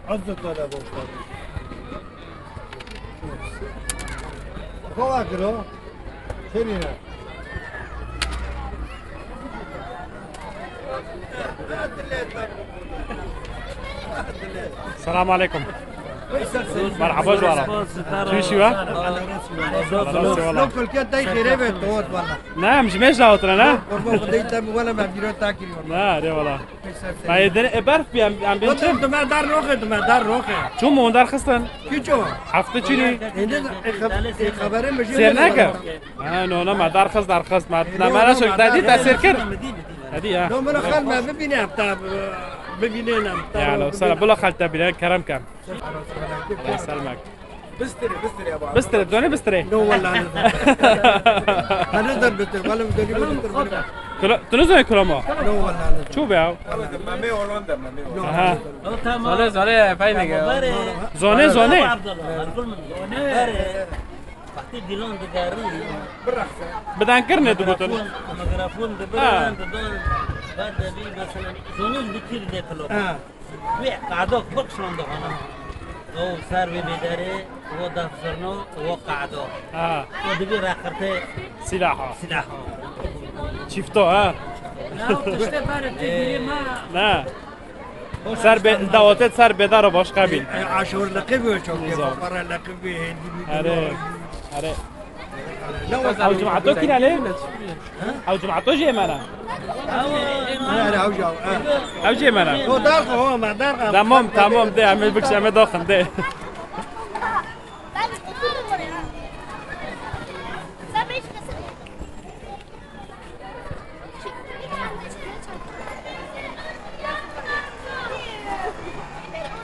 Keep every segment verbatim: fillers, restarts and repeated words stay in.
Azık da da boş ver. Kova kiro. Serine. Selam aleyküm. Merhaba, jwara. Çi işi var? Allah razı olsun, valla. Ne, em ji mêj dawetine, ne? Kurban Xwedê te bi wele me bîra ta kiriyor. Ne, de valla. Ma ê din, e, berf bi em, em bên çi? Tu me dar roxe, tu me dar roxe. Çû me dar xistin? Kî çû? Hefte çûnî. Êndî, e, xeb-, e, xeberê min jî Sêr neke? Ha, no, no, me dar xist, dar xist. Me, no, me no, ra şok me te dar dî, te sêr kir. Hadi ya. No, min xel me bibîne, heta, bibîne ne, heta. Ya, no, sala, bila xel te bîne, kerem kem. Selamek. Bistire, bistire ya baba. Bistire, done bistire. No, vallahi ne. Hani zan bistire, vallahi done bistire. Kula, tu ne zane kulama? No, vallahi ne. Çu be ya? Meme Hollanda, meme Hollanda. Aha. Zane, zane, payne gel. Zane, zane. Fatih Dilan digarî. Bidan kirine digotin. Mikrofon, mikrofon dibirin, didan. Bad de bir mesela. Zonuz bitir de kilo. Ha. Wê qadok bikişand dixwanin. Ew ser vê bêderê, o def zirno, o qado. Ha. O divê reqirtê Silaha. Silaha. Çifto, ha? Na, o tiştê berê tê girê me. Ne. Ser be-, dawetê ser bêdar başka bin. E, aşor leqebî çok. Zor. Para leqebî, hêndî. Are. Are. Ew cemato kî ne lê? Ew cemato jê me ne? Ew jê me ne? Tamam, tamam, de, em ê bikişin, em ê daxin, de.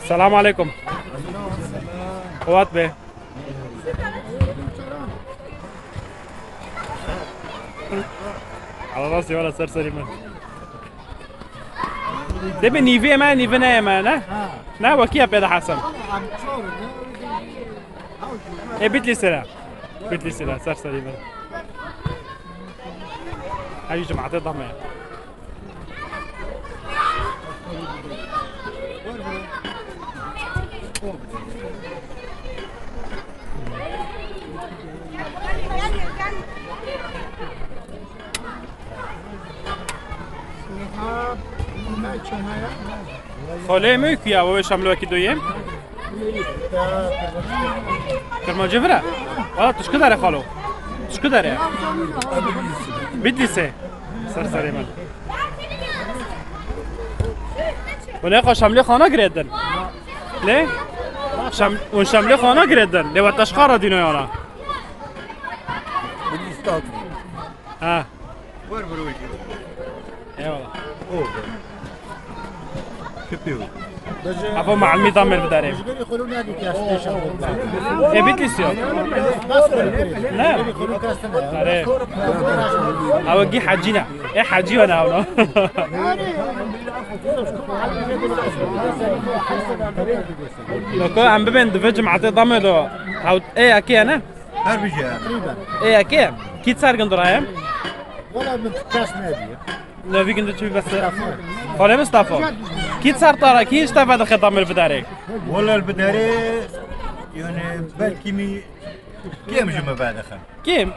Selam aleyküm. Qewat be. Ala rastî wala ser serî min. Dê bi nîvê me, nîvê neyê me, ne? Ha. Ne, wekî ya pê de Hesen. E, Bitlîsê re. Bitlîsê re, ser serî min. Hevî cemaetê dame. Xolê me kuya, o şamlo ki doyem. Kirmancı vira. Valla tuşku dare xalo. Tuşku dare. Bitlîsê. Ser serê min. Hûn ê xwe şamlê xana girêdin. Lê? Şam-, hûn şamlê xana girêdin. Lê we teşqa re dîno yana. Ha. Eyvallah. Ava malmî da mêr bidarê. E, Bitlîsî yo. Ne? Are. Ava gî hecî ne. E, hecî yo ne ava. Loko em bibên di vê cimatê damê do. Hewt, e, yekê ne? Her bijî ye. Ê, yekê? Kî ser gundir heye? Wala min kes nediye. Novî gundir çi bes? Mustafa. Xalê Mustafa. Kî ser tara, kî ji te vedixê damê li bidarê? Wala li bidarê, yani belkî mi kêm ji min vedixin. Kêm?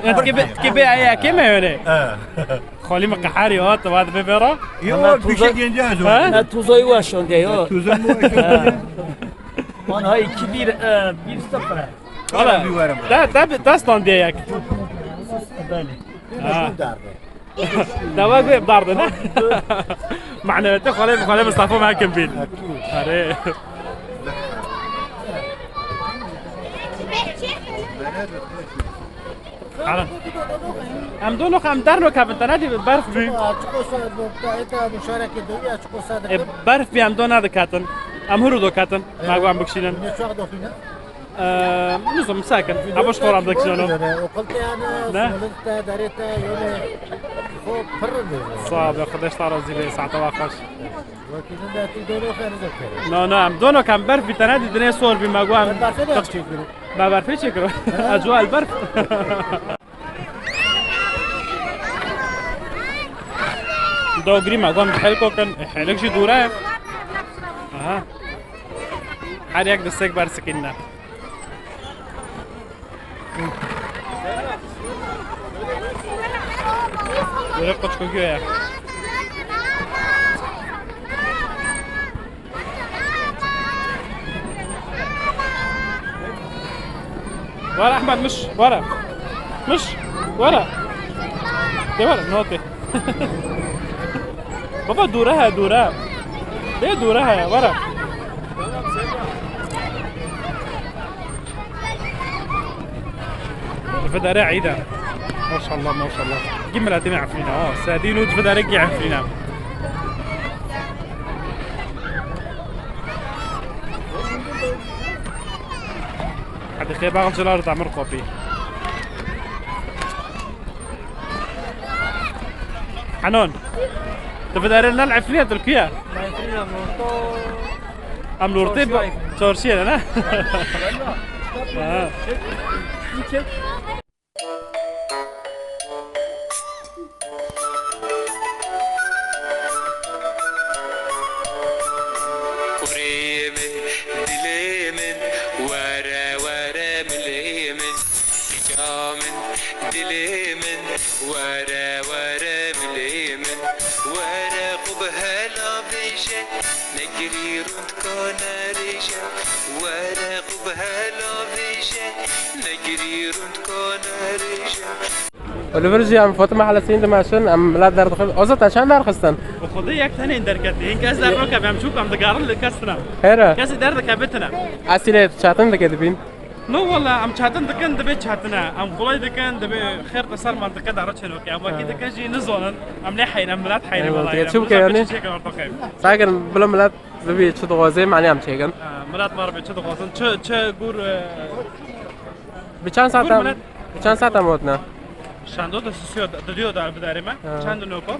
Evet. Kê bê, kê bê aya kêm e yani? Ha. Xalî min qeherî hat, tu va dibê bêra? Yo, Ama bir şey tuza-, diyeceğiz Ha? Ne tuzayı var şimdi ya. Tuzayı var şimdi. Ha. Lan ha iki bir, e, bir sıfır. Wala, te, te, te standiye yek. Belê. Ha. Te wek wê bidardin, ha? Maneviyatê xalê, xalê Mustafa me hekim bîn. Erê. Alin. Em do nok em der nok hebin, te nedî berf bî. Çiko sa-, bu, ta, eta muşareke dewiya, çiko sa-, E, berf bî em do nediketin. Em huru do ketin. Me got em bikşînin. Ne çax doxîne? Ee, nizam, sakin. Ama şu koram da kişiyorum. Okul te yani, Ne? Sınıf te, dare te, yani. O pırr diyor. Sağ ol, arkadaşlar, razı be, saate bak hoş. Vakitinde tu dönüyor, fena zaten. No, no, em dono kam berf bir tane didine sor bir magua. Ben berfe de çekiyorum. Ben berfe çekiyorum. Acua el berf. Dogrî magua, helko kan, helek ji dura. Aha. Her yek destek ber sikînine. Böyle koç kokuyor ya. Were Ehmed, miş, were. Miş, were. De were, notê. Baba, dûre he, dûre. De dûre he, were. Di vê derê Eîd e. Maşallah, maşallah. Gî miletê me Efrîn e, ha. Sedîn û di vê derê gî Efrîn e. Hadi xê baxcilar damir kopî. Henon. Tu vê derê ne Efrîn e, tu li ku ye? Em li ortê çarşiyê ne? Ha. Kurê min, dilê min, were, were milê min, kîça min, dilê min, were, were milê min, were xwe bi hela bêje, negirî rûndka nerêje, were xwe bi hela bêje, negirî rûndka nerêje. Û li vir jî em Fatima Helesîn dimeşin, em milet derdixin. Ozat, te çend derxistin? Bi Xwedê yek tenê derketî. Hîn kes dernakeve, em çûk em digarin li kes tine. Hêre. Kesî derdikeve tine. Esîlê çatin dike dibîn. No wala, em çatin dikin, dibê çatine. Em xulay dikin, dibê xêr te ser mantike de reçin oke. Em wekî Ha. dikin jî nizonin. Em lê heyne, milet heyne Eyvallah, wala. Çi bike yanî? Çêkin ortaqê. Sakin, bila milet bibî çi dixwaze, mane em çêkin. Ha, milet mar be çi dixwazin, çi, çi gur, e, Bi çend saet Gur em, milet. bi çend saet em hotine? Şando da sisiyo da, didiyo da bidarê me. Ha. Çend noko?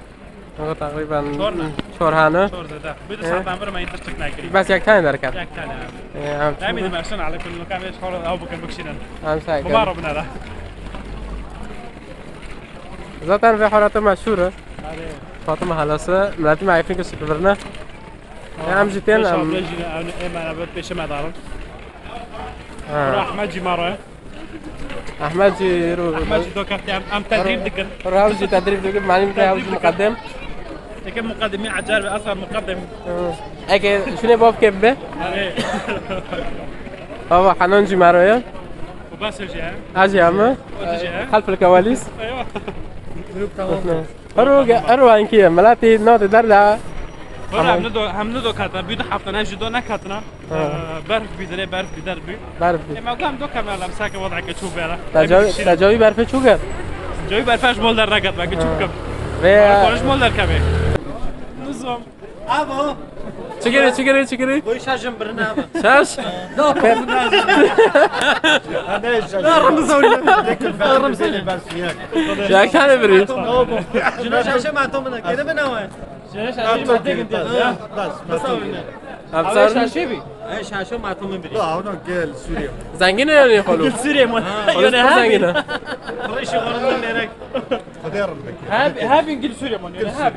Noko takriben Çor ne? çor hane. Çor zede. Bir de He. saat ben bir mayın tiştik nakiri. Bes yek tane derket. Yek tane abi. Ee, em Demî de mersin alekul mukam eş hor ew bikin bikşînin. Em sakin. Bumar bine da. Zaten vê horata meşhur e. Hadi. Fatima halası, mileti me ayfin kişi kibirine. Ya, em jî tên, Pêşa em bê jî, em, em, em, pêşe me darin. Ha. Ro Ahmed jî ma ro. Ahmed jî ro. Ahmed jî do kefte, em, em tedrîb dikin. Ro, em jî tedrîb dikin, malîm te, em jî Tedrîb dikin. muqeddem. Eke muqeddemî ecar ve, asla muqeddem. Hı. Eke şune bab ke be. Hani. Baba, Hanan jî ma ro ya. Bu Basir jî, he? Ha jî ama. O jî, he? Xelf el kewalis. Eyvah. Grup tamam. Her o, her o anki ye, miletî nade derda. Wala Tamam. hem ne do, hem ne do katına, bir de hafta ne jüdo ne katına. Ha. Ee, berf bir de, berf bir de bir. Berf bir. E, ma gam do kamera lam sake vada ke çu bera. Tacavi, tacavi berfe çu ger. Tacavi berfe jmol der ne katma ke çu Ha. kam. Ve Jmol der kame. Nizam. Abo. Çigiri, çigiri, çigiri. Bu işe jim birine abi. Şaş. No, ne iş? Ne Ramazan ya? Ramazan. Şaşane biri. Cüne şaşe matomuna. Kene mi ne var? Cüne şaşe matomuna. Bas, bas. Abi Abi sen şaşe bi. Ay şaşe matomun biri. La, ona gel Suriye. Zengin yani kolu. Suriye mi? Yöne zengin. Kılışı korundan nerek. Hadi yarın bekle. Hep, hep İngiliz Suriye mi? Yöne hep.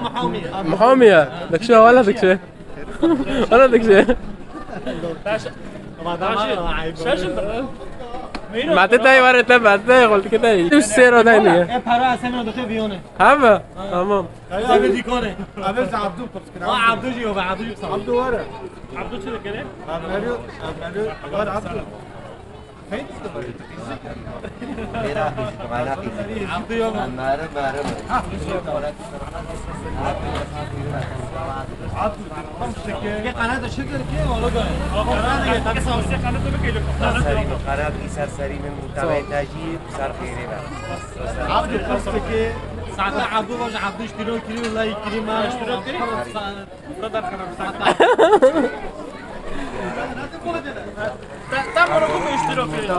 Muhamiye. Muhamiye. Dikşe wala dikşe. Wala dikşe. Mate tay var, te mate tay, gol ke tay. Üç sero tay niye? E para sen o dikşe biyone. Ha mı? Tamam. Abi dikone. Abi Abdul Pırskın. Wa Abdul yok, Abdul yok. Abdul var. Abdul çi dikene? Abdul, Abdul var Abdul. Saate Abdul vaj Abdul iştiro kiri, la kiri ma. Tam onu bu iştiro kiri.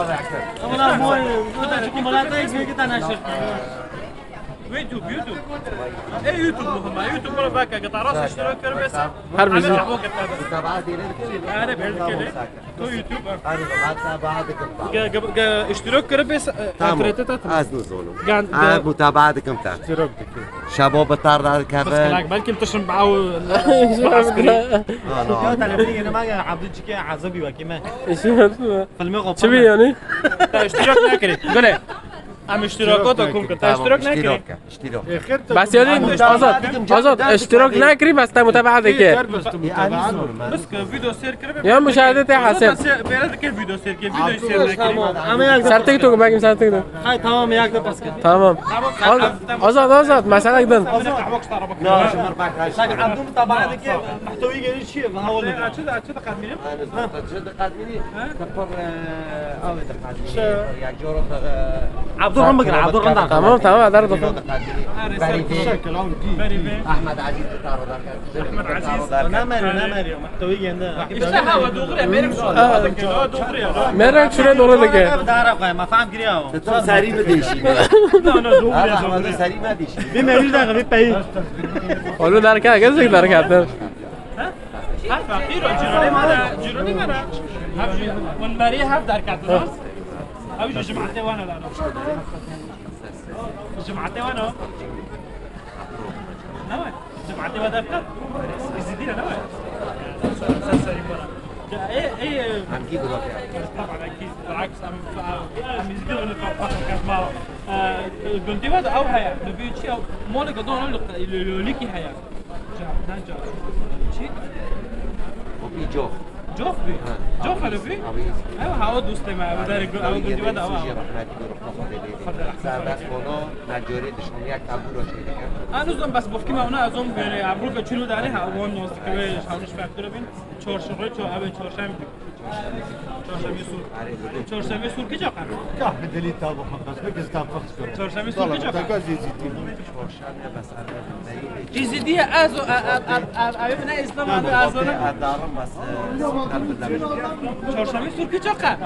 Ama bu da çünkü Murat da hiç bir tane şey. YouTube, YouTube. E, YouTube muhim e. YouTube bana bak, gata rast iştirak kir besa. Her bizi. Ama bu kadar. Mutabaa dêne dikir. Ere, belki de. To YouTube. Ere, mutabaa dikim ta. Ge-, ge-, ge-, iştirak kir besa, e, Tamam. Akrete ta. Az nizonim. Gan-, Ha, ge- mutabaa dikim ta. Şebo bi tar da dikevin. Belki tişim baw. Ana. Ya telefonu yeni ma ya Abdülcike azabî wekî me. Filmê xwe Çi bi yani? Te iştirak nekirî. Gule. Em iştiraka te kom kir. Te Tamam, iştirak nekirî. iştirak e, iştirak. Bes yani Azad, Azad, iştirak nekirî, bes te mutabaa dike. Bes ki video seyr kiribe. Ya muşahede te haseb. Bere dike video seyr kir, video seyr nekirî. Tamam. Ama yak Ser TikTok, bakayım ser TikTok. Hay tamam, yak da pas kir. Tamam. Az-, Azad, Azad, mesela gidin. Bak Abdul mutabaa dike. Muhtewî gelir çi ye? Bana oldu. Açı da, açı da kadmini. Çi diqedmînî? Te pir, e, avê diqedmînî, Şe- pir yek cor te, e, Abdurrahman bikir, Abdurrahman. Tamam, tamam, eder dixwe. Diqedmînî. Berî vê. Berî vê. Ahmed Aziz di taro derket. Ahmed Aziz. Nemeriyo, nemeriyo. Muhtewî gende. İşte hava doğru ya, benim şu an. Ha. Hava doğru ya. Merek şuraya doğru da gel. Dara koy, ma fam giriyor. Tam serî mi değişik? No, no, doğru ya, doğru ya. Serî mi değişik? Bir mevlid daha bir payı. Onu derken, gezdik derken. Her feqîr o, cîranê me de, cîranê me de. Hev jî, hûn merî hev derketin, ha? Ew jî cimatê wan e, lano. Cimatê wan e. Ne we? Cimatê we derket? Êzidî ne we? Ser serî xwe re. Ya, ê, ê, ê. Hemkî gurok e. Taban, ekî, bilaks, em, em, em Êzidî ne, fa-, fa-, fa-, ma. E, gundî we de ew heye. Li vî çi ew? Molê gundon ew li, li, li, lîkî heye. Ca-, ne ca-, çi? Wekî cof. Cof bî? Ha, Cof abî, hele bî? Abî. Ew ha, o dostê me, ew der, ew gundî we de ew. Rehmetî gor, Xwedê lê bî. Serbest kono, me corê dişmeniya kabûro çê dikin. Ha, nizam bes bofkî me ona, ez on bêrê, ebruka çilo dane, ha, on nozdikê we, ha, niş feqîro bîn. Çorşemê, çor-, ev çorşem. Çorşemê sûr. Çorşemê sûr kî coka? Kah bi dilî ta bixwe, bes bikir ta pixs kir. Çorşemê sûr kî coka? Teka zî zîtî. Êzidî ye, ez o, e, e, e, e, ev ne Îslam, ez, ez o ne. Çorşemê sûr kî coka?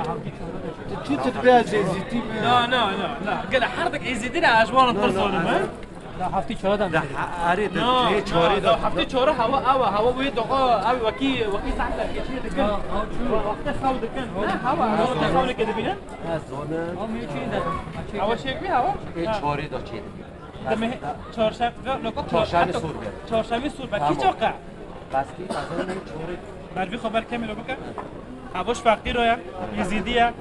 Tu çû tu dibê ez êzîtî me? Na, na, na, na. Gele herdik êzîdî ne, ez ji wan re tirsonim, he? Da heftê çar de. Da ha-, arê de, No, lê no, çarê da de. Heftê çar hewa, ewa, hewa wê doğa, ew wekî, wekî saet derkê çê dikin. Ha, ha, çû. Wextê xew dikin. Ne, hewa, hewa te xew dike dibînin? Ha, zone. Ew mê çê de. Ewa çêk bî hewa? Ê çarê da çê dikin. Demê çarşem-, ve, loko Çarşemê sûr be. Çarşemê sûr be. Tamam. Kî coka? Baskî, baskî çorê. Mervî xeber kemî lo bike. Hevoş feqîro ya, Êzîdî ya.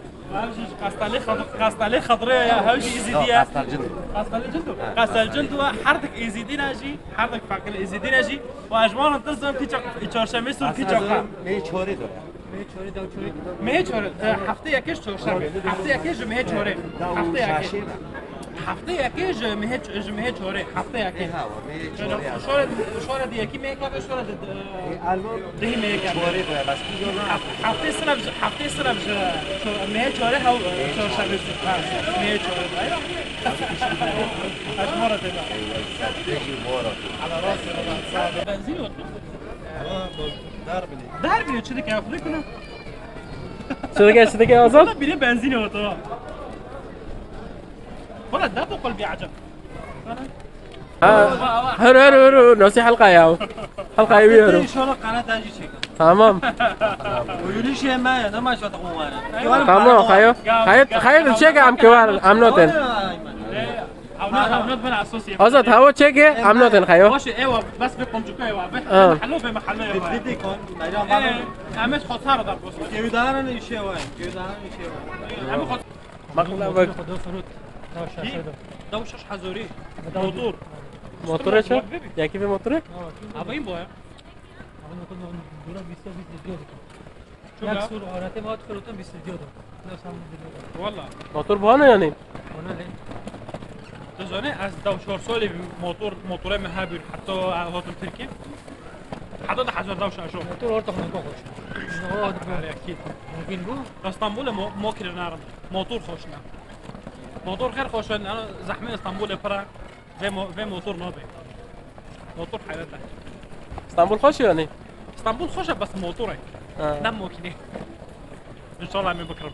Ev jî Qastalê Xid-, Qastalê Xidrê ya, hev jî Êzîdî ya. Qastal Cindo. Qastalê Cindo. Ha, Qastal Cindo ya, herdik Êzîdî ne jî, herdik feqîr Êzîdî ne jî. Û ez ji wan re tirsim kî ço-, çarşemê sûr kî coka. Mê çorê do ya. Mehê çor-, e, heftê yekê ji çarşemê. Heftê yekê ji mehê çorê. Heftê yekê. Heftê yekê ji mehê ç-, ji mehê çorê. Heftê yekê. Ê, ha, wa, mehê çorê. Şore, şore di yekî mehê keve, şore di, e, dihî mehê keve. Çorê de, bas kî zor na. Hef-, heftê sira ji, heftê sira ji ço-, mehê çorê hew, e, çarşemê. Ha, mehê çorê. Ayra. Ez mora tê. Ala rast, ala rast. Benzîn yok. Dar bile. Dar bile, çi dike, Afrika ne? Çi dike, çi dike Azad? Wala bîrê benzînê oto. Wala da bu kol bir acem. Ha. Hür, hür, hür, hür. Nasıl halka ya? Halka iyi bir yorum. İnşallah kanat acı çekin. Tamam. Yürüyüş yemeye, ne maç var takım var. Tamam, hayır. Hayır, hayır, çek am ki var, am noten. Ewnat, ewnat bena asosî. Azad, hava çeke, em notin xeyo. Baş e, ewa, bes be komcuka ewa. Be Ha. Mahalo, be mahalo ewa. Bidî kon, meyran Ee, bana. Ahmet Xotar da bos. Kewdaran işe var, kewdaran işe var. Ahmet Xotar. Bak la bak. Xodo furut. Tavşa Ki? Şedo. Tavşa hazori. Motor. Motor çe? Yaki bir motor? Abayım bu ya. Ama motor dura bîst bîst diyor. Çok Yak ya. Sur arate mat fırlatın bîst diyor. Ne sandım diyor. Valla. Motor bu ne yani? Ona ne? Tu zanî, ez dew çar salê bî motor, motorê me hebûn, heta hatim Tirkî. Heta da hezar dew şaşo. Motor ortak ne kokoş. Hadi, akîd. Mümkün bu. Îstanbulê mo, mo kirinarim. Motor xweş ne. Motor xêr xweş ne, zehmê Îstanbulê pir e. Vê mo-, vê motor nabe. Motor heyret e. Îstanbul xweş e yani? Îstanbul xweş e, bes motor e. Ha. Ne makîne. İnşallah em ê bikirin.